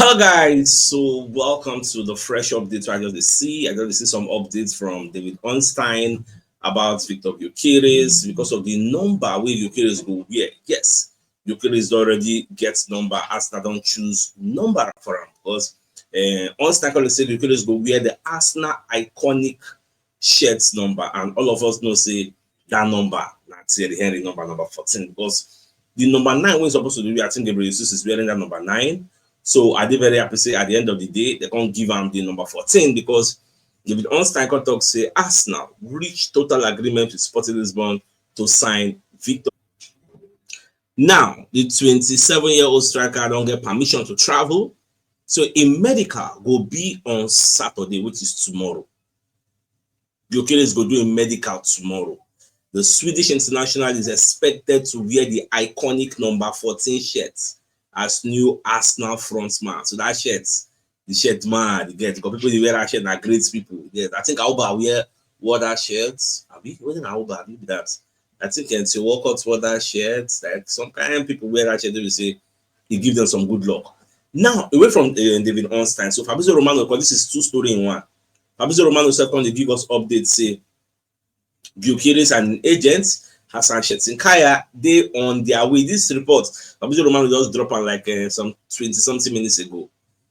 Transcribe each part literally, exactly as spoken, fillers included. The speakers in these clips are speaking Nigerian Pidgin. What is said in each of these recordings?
Hello guys, so welcome to the fresh update. I just see, I just see some updates from David Ornstein about Victor Gyökeres because of the number wey Gyökeres go wear. Yes, Gyökeres already gets number. Arsenal don't choose number for him because uh, Ornstein call say Gyökeres go wear the Arsenal iconic shirt number, and all of us know say that number na Thierry Henry number, number fourteen, because the number nine wey supposed to be, I think Gabriel Jesus is wearing that number nine. So I dey very happy say at the end of the day they can't give him the number fourteen because David Ornstein can talk say Arsenal reach total agreement with Sporting Lisbon to sign Victor. Now the twenty-seven year old striker don't get permission to travel, so a medical go be on Saturday, which is tomorrow. Gyökeres go do a medical tomorrow. The Swedish international is expected to wear the iconic number fourteen shirt as new Arsenal frontman. So that shirt, the shirt man, you get, because people they wear that shirt are great people. Yes, I think Auba wear wore that shirt. Abi, wasn't Auba? Maybe that. I think Theo Walcott wore that shirt. Like some kind of people wear that shirt, they will say he give them some good luck. Now, away from uh, David Ornstein, so Fabrizio Romano, because this is two story in one. Fabrizio Romano second, they give us updates say Gyökeres and agents Hassan Shettinkaya they on their way. This report, Fabrizio Romano just dropped on like uh, some twenty something minutes ago.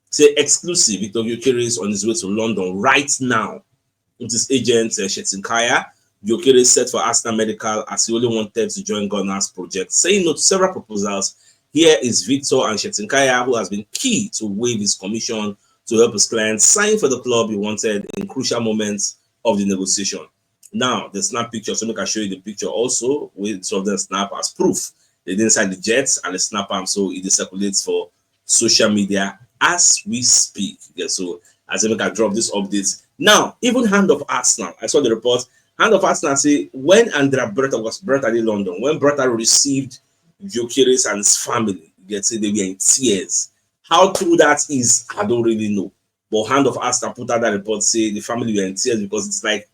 Say exclusive, Victor Gyökeres on his way to London right now with his agent uh, Shettinkaya. Gyökeres set for Arsenal medical as he only wanted to join Gunners project. Saying no to several proposals, here is Victor and Shettinkaya, who has been key to waive his commission to help his clients sign for the club he wanted in crucial moments of the negotiation. Now, the snap picture, so make I show you the picture also, with some of them snap as proof. They didn't sign the jets and the snap arm, so it circulates for social media as we speak. Yeah, so as I make I drop this update. Now, even Hand of Arsenal, I saw the report. Hand of Arsenal say when Andrea Berta was Berta in London, when Berta received Gyökeres and his family, they say they were in tears. How true that is, I don't really know. But Hand of Arsenal put out that report say the family were in tears because it's like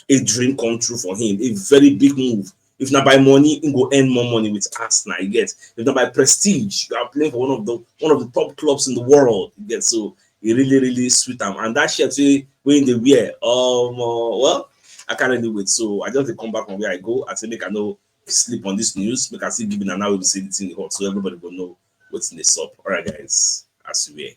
a dream come true for him, a very big move. If not by money, he go earn more money with Arsenal. You get, if not by prestige, you are playing for one of the one of the top clubs in the world. You get, so it really really sweet am. And that shirt wey wey they wear, um, uh, well, I can't really wait. So I just dey come back from where I go. I say make I no sleep on this news. Make I still give it an hour to see the thing hot, so everybody go know what's in the up. All right, guys, as you wear.